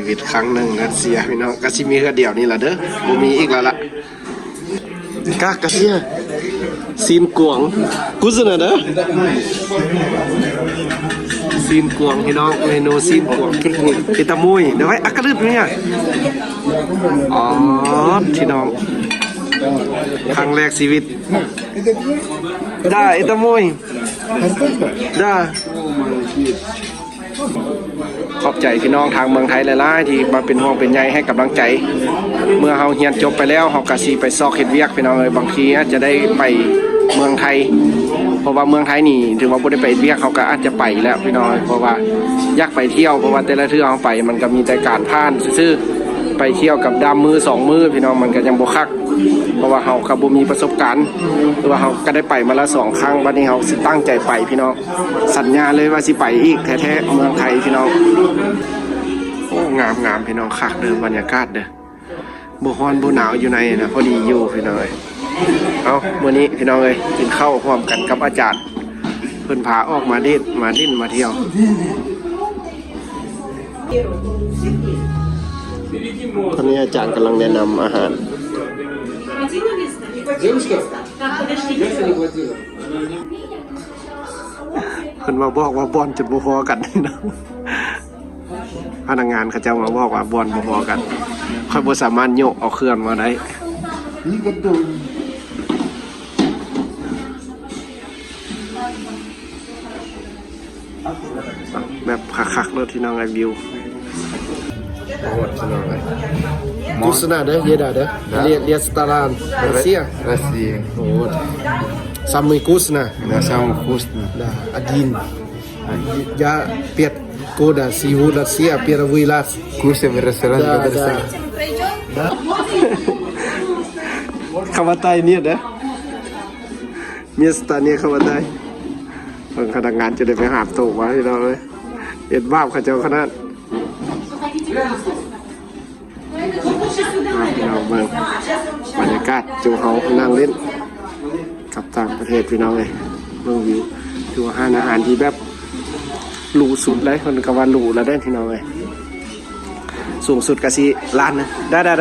ວິດຄັ້ງໜຶ່ງຣັດເຊຍພີ່ນ້ອງ ກໍຊິມີເທື່ອດຽວນີ້ລະເດີ ບໍ່ມີອີກແລ້ວລະ. Как Россия? ຊີ້ນກວາງ вкусно, да? ຊີ້ນກວາງພີ່ນ້ອງ ເມນູຊີ້ນກວາງ ເປັນຕາມຸ້ຍ. Давай, а крыт меня. ອໍ ພີ່ນ້ອງ ຄັ້ງແລກຊີວິດ. Да, это мой. Да. ຂອບໃຈພີ່ນ້ອງທາງເມືອງໄທຫຼາຍໆ ທີ່ມາເປັນຫ່ວງເປັນໃຍໃຫ້ກຳລັງໃຈ. ເມື່ອເຮົາຮຽນຈົບໄປແລ້ວ ເຮົາກະຊິໄປຊອກເຮັດວຽກພີ່ນ້ອງເອີຍ ບາງທີອາດຈະໄດ້ໄປເມືອງໄທ ເພາະວ່າເມືອງໄທນີ້ຖືວ່າບໍ່ໄດ້ໄປເຮັດວຽກ ເຮົາກະອາດຈະໄປແລ້ວພີ່ນ້ອງເອີຍ ເພາະວ່າຢາກໄປທ່ຽວ ເພາະວ່າແຕ່ລະເທື່ອເຮົາໄປມັນກະມີແຕ່ການຜ່ານຊື່ໆ ໄປທ່ຽວກັບດາມມື້ສອງມື້ພີ່ນ້ອງ ມັນກະຍັງບໍ່ຄັກ ເພາະວ່າເຮົາກະບໍ່ມີປະສົບການ ແຕ່ວ່າເຮົາກະໄດ້ໄປມາລະສອງຄັ້ງ ບັດນີ້ເຮົາຊິຕັ້ງໃຈໄປພີ່ນ້ອງ. ສັນຍາເລີຍວ່າຊິໄປອີກແທ້ໆ ເມືອງໄທພີ່ນ້ອງ. ໂອ້ ງາມໆ ພີ່ນ້ອງ ຄັກເດີ ບັນຍາກາດເດີ ບໍ່ຮ້ອນບໍ່ໜາວຢູ່ໃນນະ ພໍດີຢູ່ພີ່ນ້ອງເອີຍ. ເອົາ ມື້ນີ້ພີ່ນ້ອງເອີຍ ກິນເຂົ້າຮ່ວມກັນກັບອາຈານ ເພິ່ນພາອອກມາເດດ ມາຫຼິ້ນ ມາທ່ຽວ. ຕອນນີ້ອາຈານກຳລັງແນະນຳອາຫານ. Девушка, я сегодня платила. ເພິ່ນມາບອກວ່າບ່ອນຈົນບໍ່ພໍກັນ ພະນັກງານເຂົາເຈົ້າມາບອກວ່າບ່ອນບໍ່ພໍກັນ ຂ້ອຍບໍ່ສາມາດຍົກເອົາເຄື່ອງມາໄດ້. Не готовы. ແບບຄັກໆ ໂລດພີ່ນ້ອງເອີຍ ວິວ. ໂອ້ ພີ່ນ້ອງເອີຍ Вкусно, да, еда, да? Да. Ре- ресторан Россия. Россия. Вот. Самый вкусно. Да, самый вкусный. Да, один. Я пять года живу в России, первый раз. Вкусно в ресторане. Да, да. Да. ຄຳວ່າໄຕນີ້ເດ້ Место не хватай. ເບິ່ງພະນັກງານຈະໄດ້ໄປຫາບໂຕມາພີ່ນ້ອງເອີຍ ເຮັດບາບເຂົາເຈົ້າຂະໜາດ. ມາພີ່ນ້ອງເບິ່ງບັນຍາກາດຈຸເຮົານັ່ງຫຼິ້ນກັບຕ່າງປະເທດພີ່ນ້ອງເອີຍ. ເບິ່ງວິວ ຖືວ່າຮ້ານອາຫານທີ່ແບບຫຼູສຸດເລີຍ ເພິ່ນກໍວ່າຫຼູແລ້ວເດ້ພີ່ນ້ອງເອີຍ. ສູງສຸດກໍຊິລ້ານໜຶ່ງ ໄດ້ໆ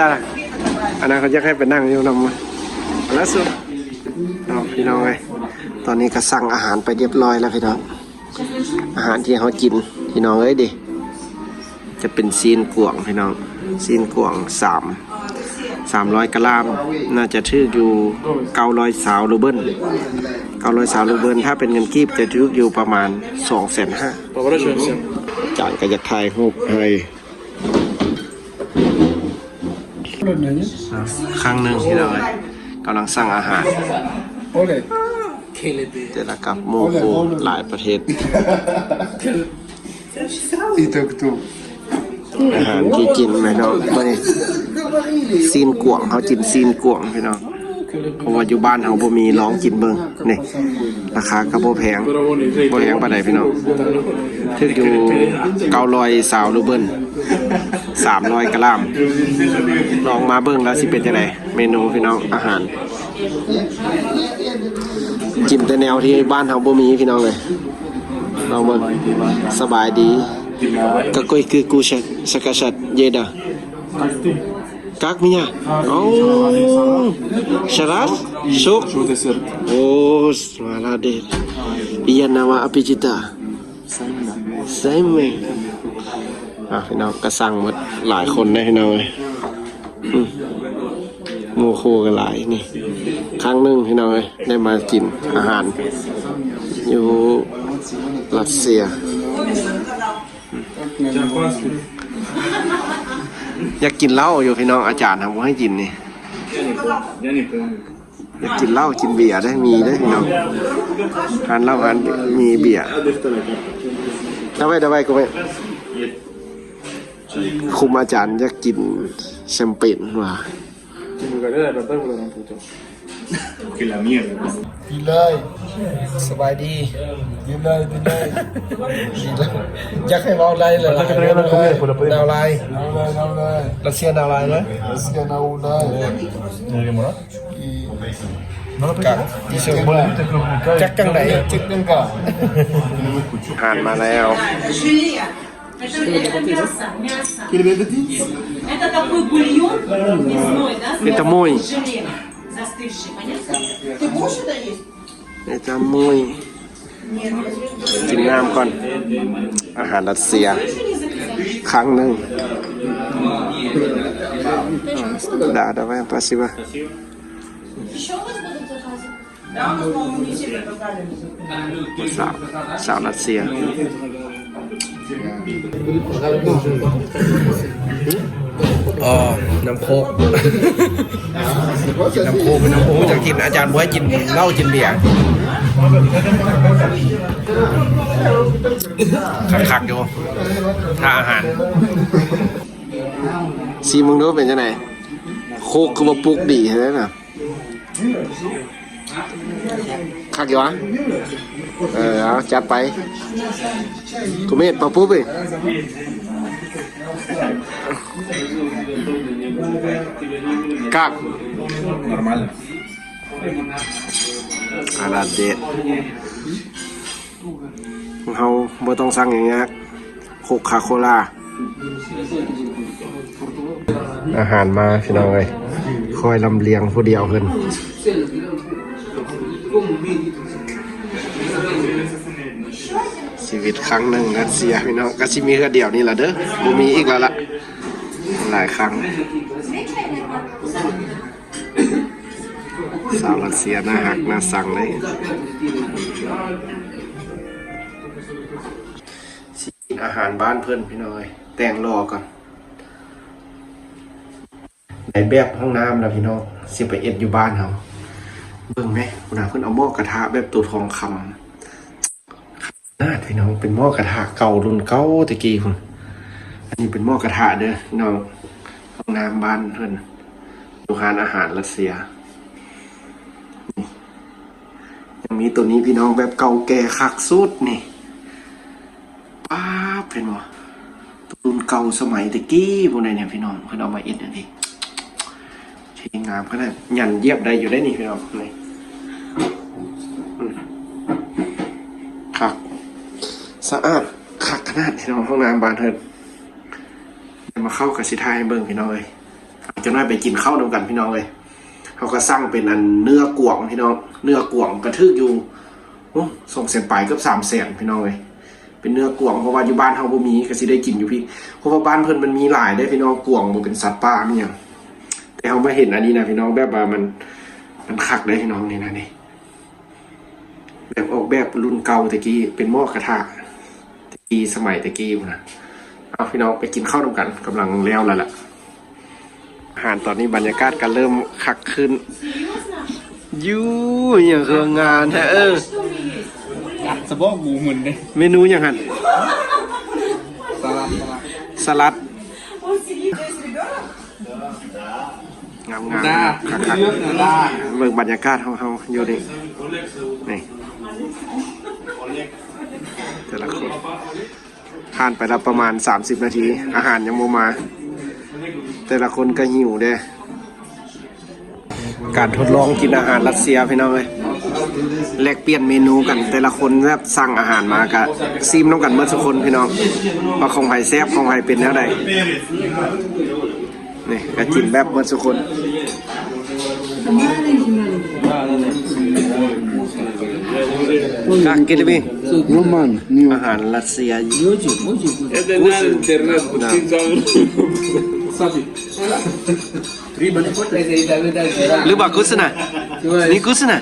ໆ. ອັນນັ້ນເຂົາຢາກໃຫ້ໄປນັ່ງຢູ່ນຳ ລ້ານສຸດ. ເນາະ ພີ່ນ້ອງເອີຍ ຕອນນີ້ກໍສັ່ງອາຫານໄປຮຽບຮ້ອຍແລ້ວພີ່ນ້ອງ. ອາຫານທີ່ເຮົາກິນພີ່ນ້ອງເອີຍ ເດ ຈະເປັນຊີ້ນກວາງພີ່ນ້ອງ ຊີ້ນກວາງສາມ ສາມຮ້ອຍກຣາມ ໜ້າຈະຖືກຢູ່ເກົ້າຮ້ອຍຊາວຣູເບິນ ເກົ້າຮ້ອຍຊາວຣູເບິນ ຖ້າເປັນເງິນກີບຈະຖືກຢູ່ປະມານສອງແສນຫ້າ. ຈານກໍຢາກຖ່າຍຮູບໃຫ້ ຄັ້ງໜຶ່ງພີ່ນ້ອງເອີຍ ກຳລັງສັ່ງອາຫານ ແຕ່ລະກັບໝູ່ຄູ່ຫຼາຍປະເທດ. ອາຫານທີ່ກິນແມ່ນເນາະ ມື້ນີ້ຊີ້ນກວາງ ເຮົາກິນຊີ້ນກວາງພີ່ນ້ອງ. ເພາະວ່າຢູ່ບ້ານເຮົາບໍ່ມີ ລອງກິນເບິ່ງນີ້ ລາຄາກໍບໍ່ແພງ ບໍ່ແພງປານໃດພີ່ນ້ອງ ຖືກຢູ່ເກົ້າຮ້ອຍຊາວຣູເບິນ ສາມຮ້ອຍກຣາມ. ລອງມາເບິ່ງແລ້ວຊິເປັນຈັ່ງໃດເມນູພີ່ນ້ອງ ອາຫານ ກິນແຕ່ແນວທີ່ບ້ານເຮົາບໍ່ມີພີ່ນ້ອງເອີຍ. ລອງເບິ່ງ ສະບາຍດີ Какой куку сакашат еда? Как меня? О, шараш? Шук? О, молодец. Приятного аппетита. Same. ອ່ະ ພີ່ນ້ອງກໍສັ່ງໝົດ ຫຼາຍຄົນເດ້ພີ່ນ້ອງເອີຍ. ອືມ ໝູ່ຄູ່ກໍຫຼາຍນີ້ ຄັ້ງໜຶ່ງພີ່ນ້ອງເອີຍ ໄດ້ມາກິນອາຫານຢູ່ຣັດເຊຍ. ຢາກກິນເຫຼົ້າຢູ່ພີ່ນ້ອງ ອາຈານຫາບໍ່ໃຫ້ກິນນີ້. ຢາກກິນເຫຼົ້າກິນເບຍເດ້ ມີເດ້ພີ່ນ້ອງ ຮ້ານເຫຼົ້າຮ້ານມີເບຍ. Давай, давай, куме. ຄຸມອາຈານຢາກກິນແຊມເປນວ່າ. ສະບາຍດີ ຢາກໃຫ້ເວົ້າໄດ້ຫຼາຍໆ ດາວລາຍ ຣັດເຊຍດາວລາຍນະ ກະ ຈັກຈັ່ງໃດ ຈັກຈັ່ງກະ ອາຫານມາແລ້ວ. Это, это мясо, мясо. Это такой бульон мясной, да, с Это мясом, мой. С желе застывший, понятно? Ты будешь это есть? Это мой. ກິນນ້ຳກ່ອນ ອາຫານຣັດເຊຍ ຄັ້ງໜຶ່ງ ດາ ດາໄວ້ ປາຊິວາ Ещё у вас будут заказы? ສາວ ສາວຣັດເຊຍ ອໍ ນ້ຳໂຄກ ກິນນ້ຳໂຄກ ນ້ຳໂຄກ ຈະກິນ ອາຈານບໍ່ໃຫ້ກິນເຫຼົ້າກິນເບຍ ຄັກໆ ຢູ່ ຖ້າອາຫານ ຊີມເບິ່ງດູເປັນຈັ່ງໃດ ໂຄກຄືວ່າປຸກດີແທ້ນະ. ຄັກຢູ່ຫວາ? ເອີ ເອົາ ຈັດໄປ ໂກເມດ ປາປຸບເອີຍ ກາກ Нормально. ອາລາເດດ ເຮົາບໍ່ຕ້ອງສັ່ງຫຍັງຍາກ ໂຄຄາໂຄລາ ອາຫານມາພີ່ນ້ອງເອີຍ ຄອຍລຳລຽງຜູ້ດຽວເພິ່ນ ຊີວິດຄັ້ງໜຶ່ງຣັດເຊຍພີ່ນ້ອງ ກໍຊິມີເທື່ອດຽວນີ້ລະເດີ ບໍ່ມີອີກແລ້ວລະ ຫຼາຍຄັ້ງ. ສາວຣັດເຊຍໜ້າຮັກໜ້າຊັງເດ້ ຊິກິນອາຫານບ້ານເພິ່ນພີ່ນ້ອງເອີຍ ແຕ່ງຫຼໍ່ກ່ອນ ໄດ້ແບບຫ້ອງນ້ຳແລ້ວພີ່ນ້ອງ ຊິໄປເຮັດຢູ່ບ້ານເຮົາ ເບິ່ງແມະ ພຸ້ນນະ ເພິ່ນເອົາໝໍ້ກະທະແບບໂຕທອງຄຳ ຂະໜາດພີ່ນ້ອງ ເປັນໝໍ້ກະທະເກົ່າລຸ້ນເກົ່າແຕ່ກີ້ພຸ້ນ ອັນນີ້ເປັນໝໍ້ກະທະເດີພີ່ນ້ອງ ຫ້ອງນ້ຳບ້ານເພິ່ນ ຢູ່ຮ້ານອາຫານຣັດເຊຍ ນີ້ ຍັງມີໂຕນີ້ພີ່ນ້ອງ ແບບເກົ່າແກ່ຄັກສຸດນີ້ ປາບ ເຫັນບໍ່? ລຸ້ນເກົ່າສະໄໝແຕ່ກີ້ພຸ້ນໃດນີ້ພີ່ນ້ອງ ເພິ່ນເອົາມາເຮັດອັນນີ້ ເທ່ງາມຂະໜາດ ຫຍັນຢຽບໄດ້ຢູ່ເດ້ນີ້ພີ່ນ້ອງ ນີ້ ອືມ ຄັກ ສະອາດຄັກຂະໜາດພີ່ນ້ອງ ຫ້ອງນ້ຳບ້ານເພິ່ນ ດຽວມາເຂົ້າກໍຊິຖ່າຍໃຫ້ເບິ່ງພີ່ນ້ອງເອີຍ ຈັກໜ້ອຍໄປກິນເຂົ້ານຳກັນພີ່ນ້ອງເອີຍ ເຮົາກໍສັ່ງເປັນອັນເນື້ອກວາງພີ່ນ້ອງ ເນື້ອກວາງກໍຖືກຢູ່ ໂອ້ ສອງແສນປາຍ ເກືອບສາມແສນພີ່ນ້ອງເອີຍ ເປັນເນື້ອກວາງ ເພາະວ່າຢູ່ບ້ານເຮົາບໍ່ມີ ກໍຊິໄດ້ກິນຢູ່ພີ້ ເພາະວ່າບ້ານເພິ່ນມັນມີຫຼາຍເດ້ພີ່ນ້ອງ ກວາງບໍ່ເປັນສັດປ່າມີຫຍັງ ແຕ່ເຮົາມາເຫັນອັນນີ້ນະພີ່ນ້ອງ ແບບວ່າມັນ ມັນຄັກເດ້ພີ່ນ້ອງ ນີ້ນະນີ້ ແບບອອກແບບລຸ້ນເກົ່າແຕ່ກີ້ ເປັນໝໍ້ກະທະແຕ່ກີ້ ສະໄໝແຕ່ກີ້ພຸ້ນນະ ເອົາ ພີ່ນ້ອງໄປກິນເຂົ້ານຳກັນ ກຳລັງແລ້ວແລ້ວລະ. ອາຫານຕອນນີ້ບັນຍາກາດກໍເລີ່ມຄັກຂຶ້ນຢູ່ ອີ່ຫຍັງຄືງາມແທ້ ເອີ ກັດສະບອກກູມຶນເດ້ ເມນູຫຍັງຫັ້ນ? ສະຫຼັດ ສະຫຼັດ ງາມໆ ຄັກໆ ເບິ່ງບັນຍາກາດຂອງເຮົາຢູ່ນີ້ ນີ້ ແຕ່ລະຄົນ. ຜ່ານໄປແລ້ວປະມານສາມສິບນາທີ ອາຫານຍັງບໍ່ມາ ແຕ່ລະຄົນກໍຫິວເດ້ ການທົດລອງກິນອາຫານຣັດເຊຍພີ່ນ້ອງເອີຍ ແລກປ່ຽນເມນູກັນ ແຕ່ລະຄົນແບບສັ່ງອາຫານມາກະຊີມນຳກັນເໝິດທຸກຄົນພີ່ນ້ອງ ວ່າຂອງໃຜແຊບ ຂອງໃຜເປັນແນວໃດ. ນີ້ກະກິນແບບເໝິດສຸຄົນ ກະກິນເລີຍພີ່ Нормально. ອາຫານຣັດເຊຍ Вкусно. Да. Рыба не хочешь? Рыба вкусно? Не вкусно?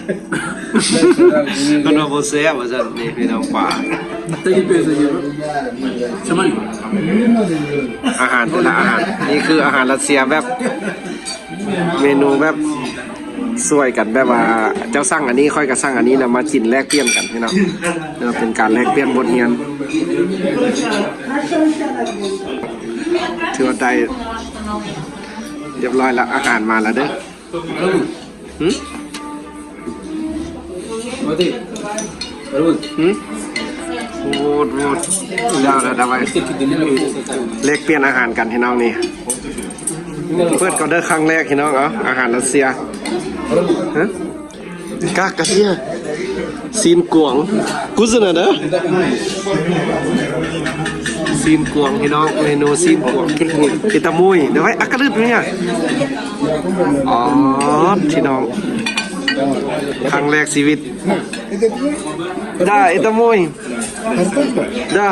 ເພິ່ນວ່າບໍ່ແຊບວ່າຊັ້ນ ນີ້ພີ່ນ້ອງປາ Ты не пей, ты не. Сама не. ອາຫານແຕ່ລະອາຫານ ນີ້ຄືອາຫານຣັດເຊຍແບບ ເມນູແບບຊ່ວຍກັນ ແບບວ່າເຈົ້າສັ່ງອັນນີ້ ຂ້ອຍກໍສັ່ງອັນນີ້ ແລ້ວມາກິນແລກປ່ຽນກັນພີ່ນ້ອງ ເປັນການແລກປ່ຽນບົດຮຽນ ຖືວ່າໄດ້ຮຽບຮ້ອຍລະ ອາຫານມາລະເດີ. ຫຶ? ຫຶ? ໂຫດ ໂຫດ ດາວ ດາວ ດາວໄວ້ ແລກປ່ຽນອາຫານກັນພີ່ນ້ອງນີ້ ເປີດກອນເດີ ຄັ້ງແລກພີ່ນ້ອງ ເອົາ ອາຫານຣັດເຊຍ ຫະ? Как, как я? ຊີ້ນກວາງ вкусно, да? ຊີ້ນກວາງພີ່ນ້ອງ ເມນູຊີ້ນກວາງ ເຮັດຕະມຸຍ ດຽວໄວ້ ອັກກະລຶດເນຍ ອໍ ພີ່ນ້ອງ ຄັ້ງແລກຊີວິດ ດາ ເຮັດຕະມຸຍ ດາ.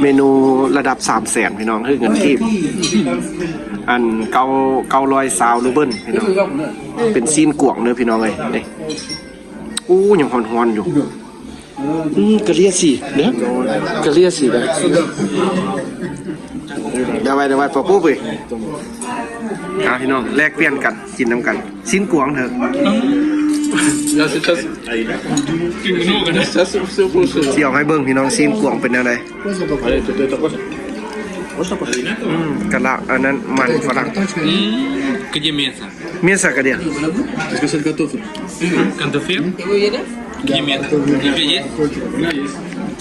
ເມນູລະດັບສາມແສນພີ່ນ້ອງ ຄືເງິນກີບ ອັນ ເກົ້າ ເກົ້າຮ້ອຍຊາວຣູເບິນພີ່ນ້ອງ ເປັນຊີ້ນກວາງເດີພີ່ນ້ອງເອີຍ ນີ້ ໂອ້ ຍັງຮ້ອນໆຢູ່ ອືມ ກະເລຍສີເດີ ກະເລຍສີເດີ ດາໄວ້ ດາໄວ້ ປະປູເວີຍ ອ່າ ພີ່ນ້ອງ ແລກປ່ຽນກັນ ກິນນຳກັນ ຊີ້ນກວາງເດີ ຊິເອົາໃຫ້ເບິ່ງພີ່ນ້ອງ ຊີ້ນກວາງເປັນແນວໃດ ອືມ ກະລະ ອັນນັ້ນມັນຝຣັ່ງ Где мясо? Мясо где? Картофель? Где мясо? Где есть?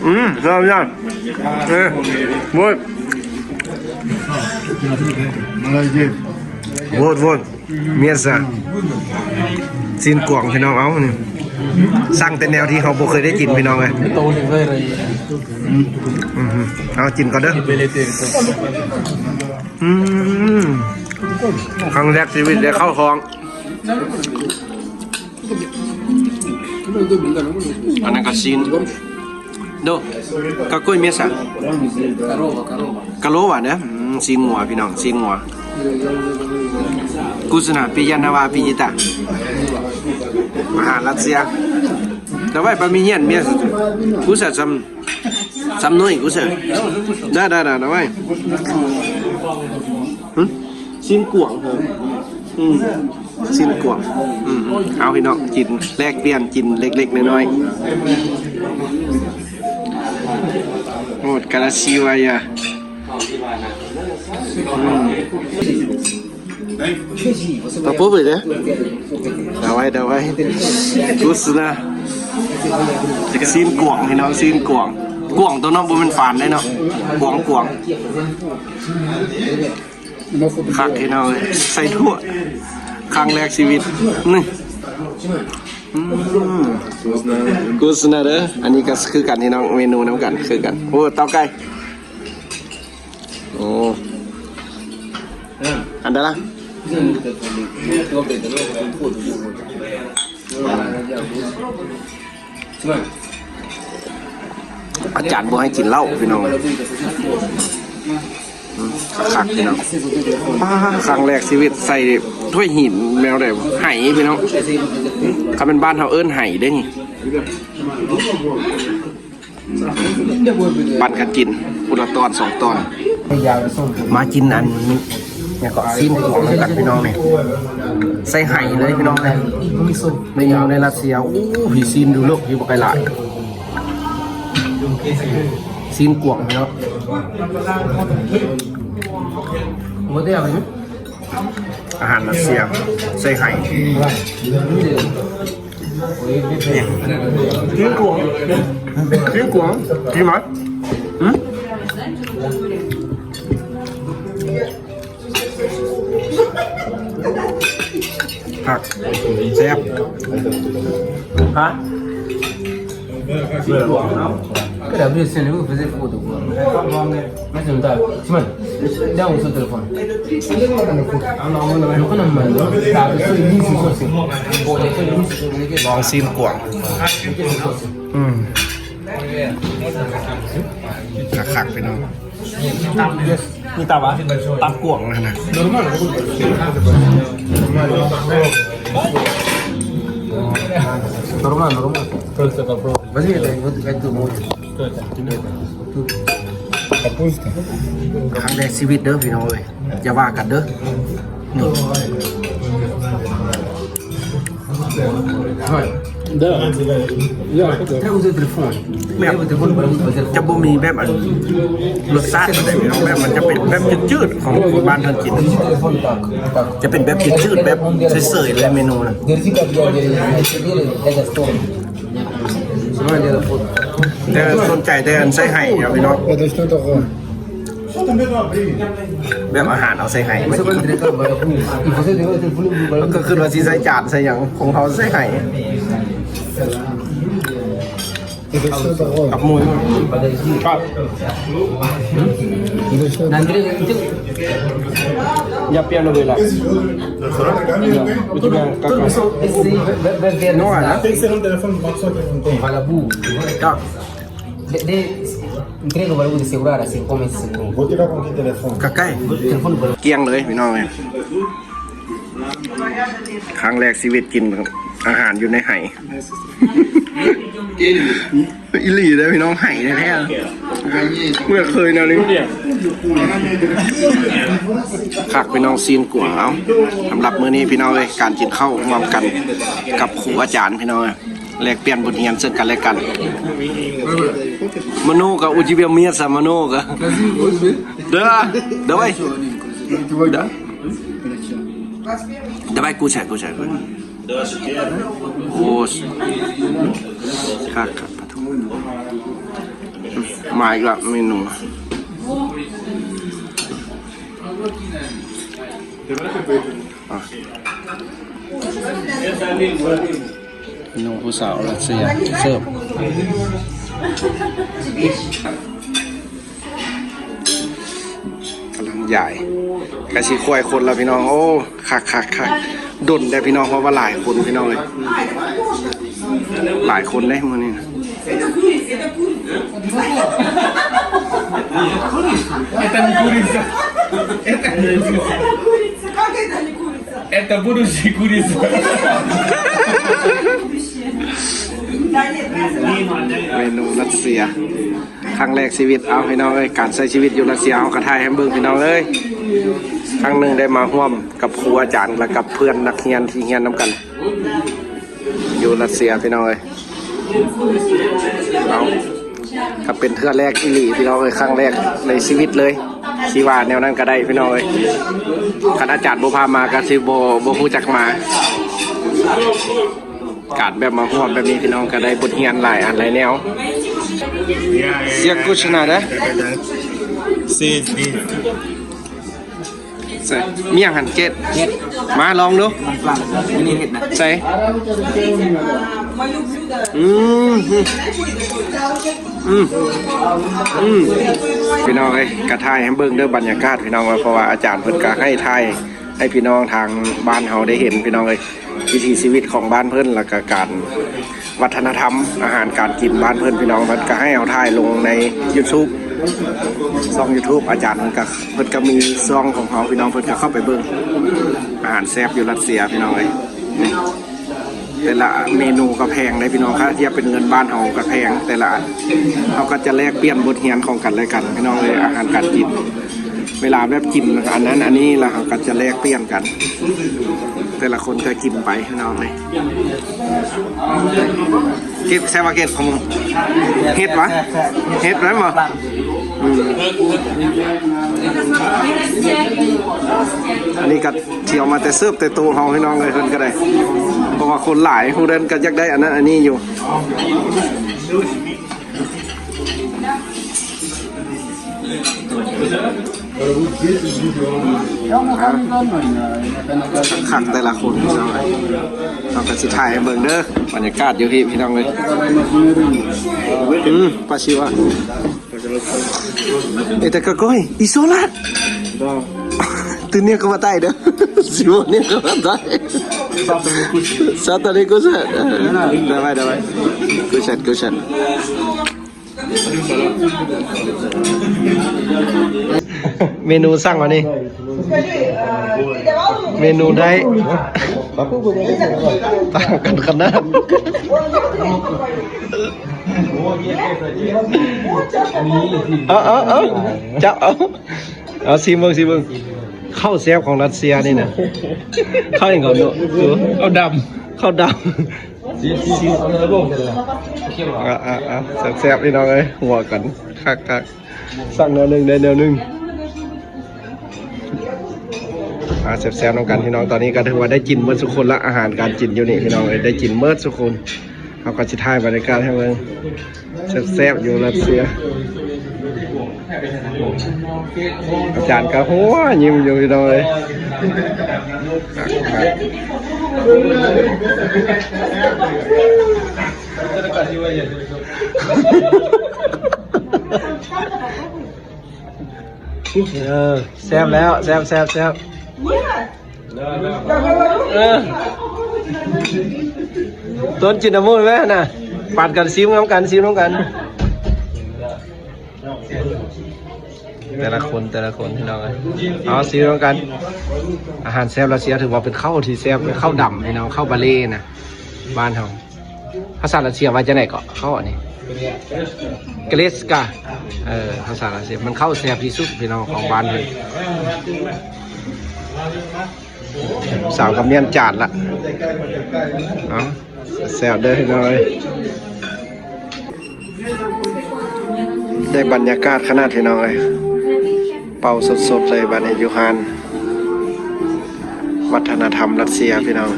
ອືມ ຊອບຍາກ ເອີ ໂວ້ຍ ໂວ້ຍ ໂວ້ຍ ເມສາ ຊີ້ນກວາງ ພີ່ນ້ອງ ເອົາ ນີ້ ສັ່ງແຕ່ແນວທີ່ເຮົາບໍ່ເຄີຍໄດ້ກິນ ພີ່ນ້ອງເອີຍ ອືມ ເອົາ ກິນກ່ອນເດີ ອືມ ຄັ້ງແລກຊີວິດໄດ້ເຂົ້າທ້ອງ ອັນນັ້ນກໍຊີ້ນ До. Какое мясо? Корова, корова. Корова, да? ອືມ ຊີ້ນງົວ ພີ່ນ້ອງ ຊີ້ນງົວ Вкусно, приятного аппетита. ອາຫານຣັດເຊຍ Давай поменяем мясо. Кушать со мной. Со мной кушай. Да, да, да, давай. ຊີ້ນກວາງເອີ ອືມ ຊີ້ນກວາງ ອືມ ເອົາ ພີ່ນ້ອງ ກິນ ແລກປ່ຽນກິນເລັກໆນ້ອຍໆ ໂອ້ ກາລາຊີວາຍາ ອືມ Попробуй, да? Давай, давай. Вкусно. ຊີ້ນກວາງ ພີ່ນ້ອງ ຊີ້ນກວາງ ກວາງຕົວເນາະ ບໍ່ແມ່ນຟານເດ້ເນາະ ກວາງ ກວາງ ຄັກ ພີ່ນ້ອງເອີຍ ໃສ່ຖົ່ວ ຄັ້ງແລກຊີວິດ ນີ້ ອືມ Вкусно, да? ອັນນີ້ກໍຄືກັນ ພີ່ນ້ອງ ເມນູນຳກັນ ຄືກັນ ໂອ້ ເຕົ້າໄກ່ ໂອ້ ອັນໃດລະ? ອາຈານບໍ່ໃຫ້ກິນເຫຼົ້າ ພີ່ນ້ອງ ອືມ ຄັກໆ ພີ່ນ້ອງ ປ້າ ຄັ້ງແລກຊີວິດໃສ່ຖ້ວຍຫີນແນວໃດ ໄຫ ພີ່ນ້ອງ ຄັນແມ່ນບ້ານເຮົາເອີ້ນໄຫເດ້ນີ້. ປັນກັນກິນ ຜູ້ລະຕອນສອງຕອນ ມາກິນອັນ ຫຍັງເກາະ ຊີ້ນກວາງນຳກັນ ພີ່ນ້ອງ ນີ້ ໃສ່ໄຫເລີຍ ພີ່ນ້ອງເອີຍ ເມນູໃນຣັດເຊຍ ໂອ້ ຜີຊີ້ນ ດູເລິກ ຢູ່ບໍ່ໄກຫຼາຍ ຊີ້ນກວາງ ພີ່ນ້ອງ ອາຫານຣັດເຊຍ ໃສ່ໄຫ ຈີນກວາງ ຈີນກວາງ ກິນໄໝ? ຫືມ ຄັກ ແຊບ ຮະ? Que la vue, c'est nous, vous faisiez photo, quoi. Mais c'est une table. Simone, viens, on se téléphone. ລອງຊີ້ນກວາງ ອືມ ຄັກໆ ພີ່ນ້ອງ. ມີຕາວະ ຕາກວາງຫັ້ນນະ Normal, normal. Normal, normal. Возьми это, вот эту мою. Что это? Капуста. ຄັ້ງແລກຊີວິດເດີພີ່ນ້ອງເອີຍ ຢ່າວ່າກັນເດີ ນີ້ Давай. Да. Я хотел. ແບບ ຈະບໍ່ມີແບບອັນ ລົດຊາດປານໃດພີ່ນ້ອງ ແບບມັນຈະເປັນແບບຈືດໆ ຂອງບ້ານເຮົາກິນ ຈະເປັນແບບຈືດໆ ແບບເສີຍໆ ເລີຍເມນູນັ້ນ ແຕ່ສົນໃຈແຕ່ອັນໃສ່ໄຫເນາະພີ່ນ້ອງ ແບບອາຫານເອົາໃສ່ໄຫມາກິນ ແລ້ວກໍຄິດວ່າຊິໃສ່ຈານໃສ່ຫຍັງ ຂອງເຮົາໃສ່ໄຫ. Как мой. Как? Нандры, нандры. Я пьяный вылез. У тебя как раз. Ну, ладно. Tem que ser um telefone de uma pessoa que não tem. Valabu. Как? De, de, entrega valabu de segurar, assim, como esse seguro. Vou tirar com que telefone? Какая? Телефон valabu. ກ້ຽງເລີຍພີ່ນ້ອງເອີຍ. ຄັ້ງແລກຊີວິດກິນອາຫານຢູ່ໃນໄຫ ອີ່ຫຼີເດີພີ່ນ້ອງ ໄຫແທ້ໆ ບໍ່ເຄີຍແນວນີ້. ຄັກພີ່ນ້ອງ ຊີ້ນກວາງ. ເອົາ ສຳລັບມື້ນີ້ພີ່ນ້ອງເອີຍ ການກິນເຂົ້າຮ່ວມກັນກັບຄູອາຈານພີ່ນ້ອງເອີຍ ແລກປ່ຽນບົດຮຽນເຊິ່ງກັນແລະກັນ. Много у тебя мяса, много. Да, давай. Да. Давай кушай, кушай, кушай. ໂອ້ ຄັກຄັກ ມາອີກລະເມນູ. ອ່ະ ເມນູຜູ້ສາວຣັດເຊຍເສີບ ກຳລັງຢາຍ ກະຊິຄວາຍຄົນລະພີ່ນ້ອງ. ໂອ້ ຄັກໆໆ ດົນແດ່ພີ່ນ້ອງ ເພາະວ່າຫຼາຍຄົນພີ່ນ້ອງເອີຍ ຫຼາຍຄົນເດ້ມື້ນີ້. Это не курица. Это не курица. Это будущая курица. ເມນູຣັດເຊຍ ຄັ້ງແລກຊີວິດ. ເອົາ ພີ່ນ້ອງເອີຍ ການໃຊ້ຊີວິດຢູ່ຣັດເຊຍ ເຮົາກະຖ່າຍໃຫ້ເບິ່ງພີ່ນ້ອງເອີຍ. ຄັ້ງໜຶ່ງໄດ້ມາຮ່ວມກັບຄູອາຈານ ແລະ ກັບເພື່ອນນັກຮຽນທີ່ຮຽນນຳກັນ ຢູ່ຣັດເຊຍພີ່ນ້ອງເອີຍ. ເອົາ ກະເປັນເທື່ອແລກອີ່ຫຼີພີ່ນ້ອງເອີຍ ຄັ້ງແລກໃນຊີວິດເລີຍ ຊິວ່າແນວນັ້ນກະໄດ້ພີ່ນ້ອງເອີຍ. ຄັນອາຈານບໍ່ພາມາກະຊິບໍ່ ບໍ່ຮູ້ຈັກມາ. ການແບບມາຮ່ວມແບບນີ້ພີ່ນ້ອງ ກະໄດ້ບົດຮຽນຫຼາຍອັນຫຼາຍແນວ. Sehr gut, Schneider. Sehr gut. ໃສ່ ມີຫຍັງຫັ້ນເກດ ເຫັດ ມາລອງດູ ມັນຝຣັ່ງ ອັນນີ້ເຫັດນະ ໃສ່ ອືມ ອືມ ອືມ ພີ່ນ້ອງເອີຍ ກະຖ່າຍໃຫ້ເບິ່ງເດີ ບັນຍາກາດພີ່ນ້ອງ ເພາະວ່າອາຈານເພິ່ນກະໃຫ້ຖ່າຍໃຫ້ພີ່ນ້ອງທາງບ້ານເຮົາໄດ້ເຫັນພີ່ນ້ອງເອີຍ. ວິຖີຊີວິດຂອງບ້ານເພິ່ນ ແລ້ວກະການວັດທະນະທຳອາຫານການກິນບ້ານເພິ່ນ ພີ່ນ້ອງ ເພິ່ນກະໃຫ້ເຮົາຖ່າຍລົງໃນຢູທູບ ຊ່ອງຢູທູບ ອາຈານເພິ່ນກະ ເພິ່ນກະມີຊ່ອງຂອງເຮົາ ພີ່ນ້ອງ ເພິ່ນກະເຂົ້າໄປເບິ່ງ. ອາຫານແຊບຢູ່ຣັດເຊຍພີ່ນ້ອງເອີຍ ແຕ່ລະເມນູກະແພງເດ້ພີ່ນ້ອງ ຖ້າທຽບເປັນເງິນບ້ານເຮົາກະແພງ ແຕ່ລະອັນ ເຮົາກະຈະແລກປ່ຽນບົດຮຽນຂອງກັນແລະກັນພີ່ນ້ອງເອີຍ ອາຫານການກິນ ເວລາແບບກິນອັນນັ້ນອັນນີ້ລະ ເຮົາກະຈະແລກປ່ຽນກັນ ແຕ່ລະຄົນກະກິນໄປພີ່ນ້ອງເອີຍ. ເກັບ ແຊບບໍ່ເກັບຂອງມຶງ ເຮັດຫວາ ເຮັດແມ່ນບໍ່? ອືມ ອັນນີ້ກະ ທີ່ເອົາມາແຕ່ເສີບແຕ່ໂຕະເຮົາພີ່ນ້ອງເອີຍ ເພິ່ນກະໄດ້ ເພາະວ່າຄົນຫຼາຍ ຜູ້ໃດກະຢາກໄດ້ອັນນັ້ນອັນນີ້ຢູ່. ຄັກແຕ່ລະຄົນພີ່ນ້ອງເອີຍ ເຮົາກະຊິຖ່າຍໃຫ້ເບິ່ງເດີ ບັນຍາກາດຢູ່ພີ້ພີ່ນ້ອງເອີຍ. ອືມ ປາຊິວາ. Это какой? Исона? Да. Ты не хватай, да? Всего не хватай. Завтра не кушай. Завтра не кушай. Давай, давай. Кушать, кушать. ເມນູສັ່ງມານີ້ ເມນູໄດ້ ຕ່າງກັນຂະໜາດ. ເອົາ ເອົາ ເອົາ ຈັບເອົາ ເອົາ ຊີມເບິ່ງ ຊີມເບິ່ງ ເຂົ້າແຊບຂອງຣັດເຊຍນີ້ນະ ເຂົ້າຫຍັງເຂົາເນາະ ເຂົ້າດຳ ເຂົ້າດຳ. ອ່າ ອ່າ ອ່າ ແຊບໆ ພີ່ນ້ອງເອີຍ ຫົວກັນຄັກໆ. ສັ່ງແນວໜຶ່ງໄດ້ແນວໜຶ່ງ ອ່າ ແຊບໆ ນຳກັນພີ່ນ້ອງ. ຕອນນີ້ກະຖືວ່າໄດ້ກິນເໝິດທຸກຄົນລະ ອາຫານການກິນຢູ່ນີ້ພີ່ນ້ອງເອີຍ ໄດ້ກິນເໝິດທຸກຄົນ. ເຮົາກະຊິຖ່າຍບັນຍາກາດໃຫ້ເບິ່ງ ແຊບໆ ຢູ່ຣັດເຊຍ. ອາຈານກະຫົວຍິ້ມຢູ່ພີ່ນ້ອງເອີຍ. ຄັກ ຄັກ ຄັກ ຄັກ. ເອີ ແຊບແລ້ວ ແຊບ ແຊບ ແຊບ ເອີ ຕົ້ນກິນນ້ຳມູນແມ່ນະ ປັດກັນ ຊີມນຳກັນ ຊີມນຳກັນ. ແຕ່ລະຄົນ ແຕ່ລະຄົນ ພີ່ນ້ອງເອີຍ ເອົາ ຊີມນຳກັນ. ອາຫານແຊບຣັດເຊຍ ຖືວ່າເປັນເຂົ້າທີ່ແຊບ ເປັນເຂົ້າດຳ ພີ່ນ້ອງ ເຂົ້າບາເລນະ ບ້ານເຮົາ. ພາສາຣັດເຊຍວ່າຈັ່ງໃດເກາະ ເຂົ້າອັນນີ້? ກາເລສກາ ເອີ ພາສາຣັດເຊຍ ມັນເຂົ້າແຊບທີ່ສຸດ ພີ່ນ້ອງ ຂອງບ້ານເພິ່ນ. ສາວກຳນຽນຈານລະ ເອົາ ແຊວເດີພີ່ນ້ອງເອີຍ ໄດ້ບັນຍາກາດຂະໜາດພີ່ນ້ອງເອີຍ ເປົ່າສົດໆເລີຍບາດນີ້ ຢູ່ຮ້ານວັດທະນະທຳຣັດເຊຍພີ່ນ້ອງ.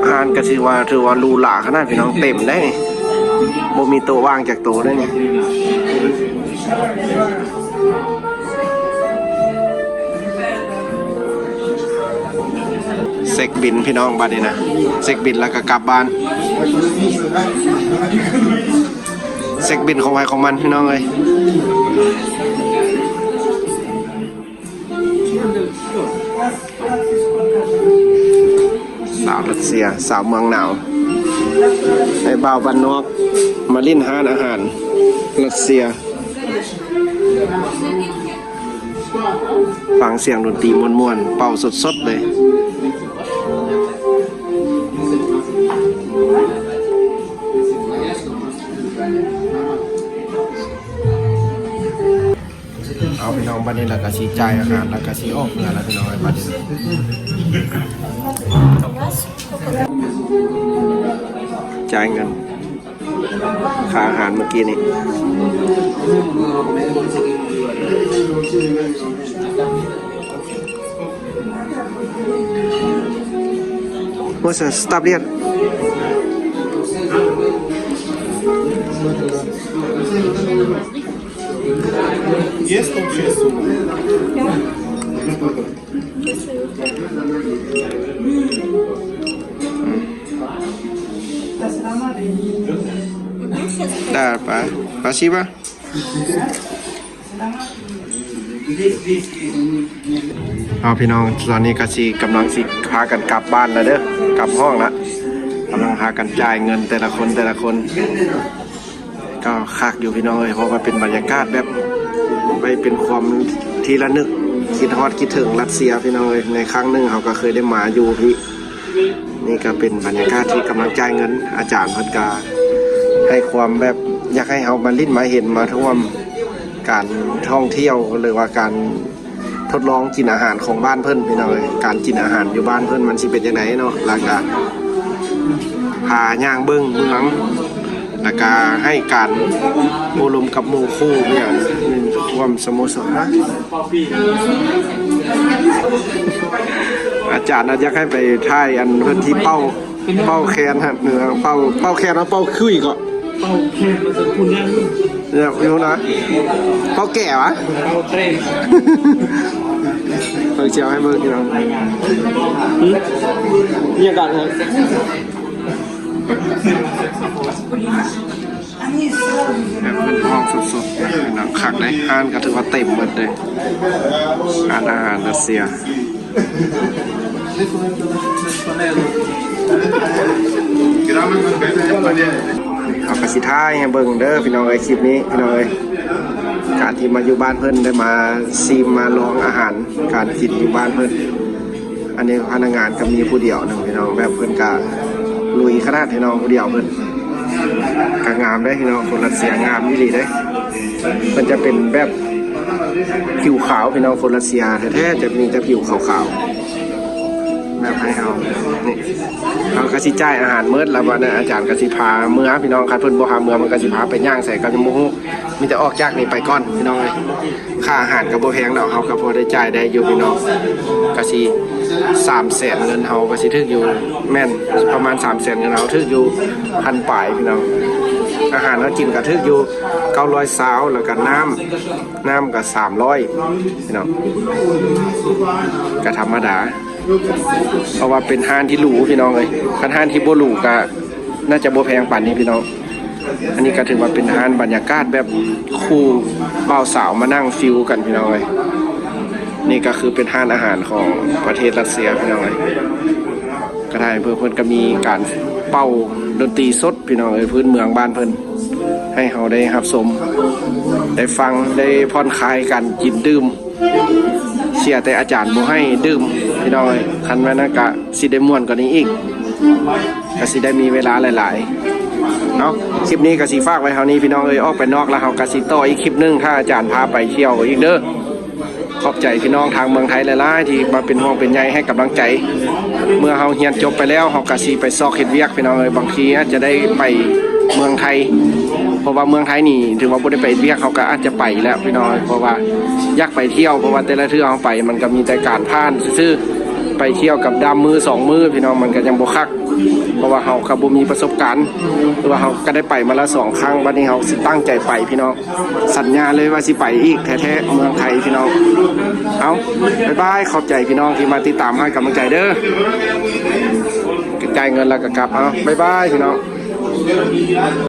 ຮ້ານກໍຊິວ່າ ຖືວ່າຫຼູຫຼາຂະໜາດພີ່ນ້ອງ ເຕັມໄດ໋ນີ້ ບໍ່ມີໂຕະວ່າງຈັກໂຕະໄດ໋ນີ້. ເຊັກບິນພີ່ນ້ອງ ບາດນີ້ນະ ເຊັກບິນແລ້ວກໍກັບບ້ານ ເຊັກບິນຂອງໃຜຂອງມັນພີ່ນ້ອງເອີຍ. ສາວຣັດເຊຍ ສາວເມືອງໜາວ ໄອ້ບ່າວບ້ານນອກ ມາຫຼິ້ນຮ້ານອາຫານຣັດເຊຍ. ຟັງສຽງດົນຕີມ່ວນໆ ເປົ່າສົດໆເລີຍ. ເອົາ ພີ່ນ້ອງ ບັດນີ້ລະກະຊິຈ່າຍອາຫານ ລະກະຊິອອກເຮືອນລະ ພີ່ນ້ອງເອີຍ. ບັດນີ້ຈ່າຍເງິນ ຄ່າອາຫານມື້ກີ້ນີ້. What's that? Stop it. Есть общая сумма? Да, па-, спасибо. ເອົາ ພີ່ນ້ອງ ຕອນນີ້ກໍຊິກຳລັງຊິພາກັນກັບບ້ານລະເດີ ກັບຫ້ອງລະ ກຳລັງພາກັນຈ່າຍເງິນແຕ່ລະຄົນ ແຕ່ລະຄົນ. ກໍຄັກຢູ່ພີ່ນ້ອງເອີຍ ເພາະວ່າເປັນບັນຍາກາດແບບ ໄວ້ເປັນຄວາມທີ່ລະນຶກ ຄິດຮອດຄິດເຖິງຣັດເຊຍພີ່ນ້ອງເອີຍ. ໃນຄັ້ງໜຶ່ງເຮົາກໍເຄີຍໄດ້ມາຢູ່ພີ້ ນີ້ກໍເປັນບັນຍາກາດທີ່ກຳລັງຈ່າຍເງິນ ອາຈານເພິ່ນກໍໃຫ້ຄວາມແບບ ຢາກໃຫ້ເຮົາມາຫຼິ້ນມາເຫັນ ມາຮ່ວມການທ່ອງທ່ຽວ ຫຼືວ່າການ ທົດລອງກິນອາຫານຂອງບ້ານເພິ່ນ ພີ່ນ້ອງເອີຍ. ການກິນອາຫານຢູ່ບ້ານເພິ່ນມັນຊິເປັນຈັ່ງໃດເນາະ ລະກະພາຍ່າງເບິ່ງເມືອງ ລະກະໃຫ້ການໂອ້ລົມກັບໝູ່ຄູ່ ເພື່ອຮ່ວມສະໂມສອນ. ອາຈານນະຢາກໃຫ້ໄປຖ່າຍອັນເພິ່ນທີ່ເປົ່າ ເປົ່າແຄນຫັ້ນ ເອີ ເປົ່າ ເປົ່າແຄນ ເອົາເປົ່າຂຸ້ຍເກາະ ເປົ່າແຄນ ມັນຈະຄຸນຍາກຢູ່ ຢາກຢູ່ນະ ເປົ່າແກ່ວະ ເປົ່າແຕ່ ເບິ່ງ ຊິເອົາໃຫ້ເບິ່ງພີ່ນ້ອງ ຫຶ ມີອາກາດເລີຍ ແບບເພິ່ນຮ້ອງສົດໆ ນະ ພີ່ນ້ອງ ຄັກເດ້. ຮ້ານກໍຖືວ່າເຕັມໝົດເດ້ ຮ້ານອາຫານຣັດເຊຍ. ເຮົາກໍຊິຖ່າຍໃຫ້ເບິ່ງເດີພີ່ນ້ອງເອີຍ ຄລິບນີ້ພີ່ນ້ອງເອີຍ ການທີ່ມາຢູ່ບ້ານເພິ່ນ ໄດ້ມາຊີມມາລອງອາຫານການກິນຢູ່ບ້ານເພິ່ນ. ອັນນີ້ພະນັກງານກໍມີຜູ້ດຽວໜຶ່ງພີ່ນ້ອງ ແບບເພິ່ນກໍລຸຍຂະໜາດພີ່ນ້ອງ ຜູ້ດຽວເພິ່ນ ກໍງາມເດ້ພີ່ນ້ອງ ຄົນຣັດເຊຍງາມອີ່ຫຼີເດ້. ເພິ່ນຈະເປັນແບບຜິວຂາວພີ່ນ້ອງ ຄົນຣັດເຊຍແທ້ໆ ຈະມີແຕ່ຜິວຂາວໆ ແບບໃຫ້ເຮົາ ນີ້ ເຮົາກໍຊິຈ່າຍອາຫານໝົດລະ ບັດນີ້ອາຈານກໍຊິພາເມືອພີ່ນ້ອງ. ຄັນເພິ່ນບໍ່ພາເມືອ ມັນກໍຊິພາໄປຍ່າງໃສກໍຍັງບໍ່ຮູ້ ມີແຕ່ອອກຈາກນີ້ໄປກ່ອນພີ່ນ້ອງເອີຍ. ຄ່າອາຫານກໍບໍ່ແພງດອກ ເຮົາກໍພໍໄດ້ຈ່າຍໄດ້ຢູ່ພີ່ນ້ອງ ກໍຊິສາມແສນ ເງິນເຮົາກໍຊິຖືກຢູ່ ແມ່ນປະມານສາມແສນ ເງິນເຮົາຖືກຢູ່ພັນປາຍພີ່ນ້ອງ. ອາຫານເຮົາກິນກໍຖືກຢູ່ເກົ້າຮ້ອຍຊາວ ແລ້ວກໍນ້ຳ ນ້ຳກໍສາມຮ້ອຍພີ່ນ້ອງ ກໍທຳມະດາ ເພາະວ່າເປັນຮ້ານທີ່ຫຼູພີ່ນ້ອງເອີຍ. ຄັນຮ້ານທີ່ບໍ່ຫຼູກໍໜ້າຈະບໍ່ແພງປານນີ້ພີ່ນ້ອງ. ອັນນີ້ກໍຖືວ່າເປັນຮ້ານບັນຍາກາດແບບຄູ່ບ່າວສາວມານັ່ງຊິວກັນພີ່ນ້ອງເອີຍ. ນີ້ກໍຄືເປັນຮ້ານອາຫານຂອງປະເທດຣັດເຊຍພີ່ນ້ອງເອີຍ. ກໍໄດ້ ເພິ່ນ ເພິ່ນກໍມີການເປົ່າດົນຕີສົດພີ່ນ້ອງເອີຍ ພື້ນເມືອງບ້ານເພິ່ນ ໃຫ້ເຮົາໄດ້ຮັບຊົມ ໄດ້ຟັງ ໄດ້ຜ່ອນຄາຍການກິນດື່ມ. ເສຍແຕ່ອາຈານບໍ່ໃຫ້ດື່ມພີ່ນ້ອງເອີຍ. ຄັນແມ່ນນັ້ນກະຊິໄດ້ມ່ວນກວ່ານີ້ອີກ ກະຊິໄດ້ມີເວລາຫຼາຍໆ. ເອົາ ຄລິບນີ້ກະຊິຝາກໄວ້ເທົ່ານີ້ພີ່ນ້ອງເອີຍ. ອອກໄປນອກແລ້ວເຮົາກະຊິຕໍ່ອີກຄລິບໜຶ່ງ ຖ້າອາຈານພາໄປທ່ຽວອີກເດີ. ຂອບໃຈພີ່ນ້ອງທາງເມືອງໄທຫຼາຍໆ ທີ່ມາເປັນຫ່ວງເປັນໃຍໃຫ້ກຳລັງໃຈ. ເມື່ອເຮົາຮຽນຈົບໄປແລ້ວ ເຮົາກະຊິໄປຊອກເຮັດວຽກພີ່ນ້ອງເອີຍ. ບາງທີອາດຈະໄດ້ໄປເມືອງໄທ ເພາະວ່າເມືອງໄທນີ້ຖືວ່າບໍ່ໄດ້ໄປເຮັດວຽກ ເຮົາກະອາດຈະໄປແລ້ວພີ່ນ້ອງເອີຍ ເພາະວ່າຢາກໄປທ່ຽວ. ເພາະວ່າແຕ່ລະເທື່ອເຮົາໄປ ມັນກະມີແຕ່ການຜ່ານຊື່ໆ ໄປທ່ຽວກັບດາມມື້ສອງມື້ພີ່ນ້ອງ ມັນກະຍັງບໍ່ຄັກ ເພາະວ່າເຮົາກະບໍ່ມີປະສົບການ. ຄືວ່າເຮົາກະໄດ້ໄປມາລະສອງຄັ້ງ ບັດນີ້ເຮົາຊິຕັ້ງໃຈໄປພີ່ນ້ອງ. ສັນຍາເລີຍວ່າຊິໄປອີກແທ້ໆ ເມືອງໄທພີ່ນ້ອງ. ເອົາ ບາຍບາຍ ຂອບໃຈພີ່ນ້ອງທີ່ມາຕິດຕາມໃຫ້ກຳລັງໃຈເດີ. ຈ່າຍເງິນແລ້ວກໍກັບ. ເອົາ ບາຍບາຍພີ່ນ້ອງ.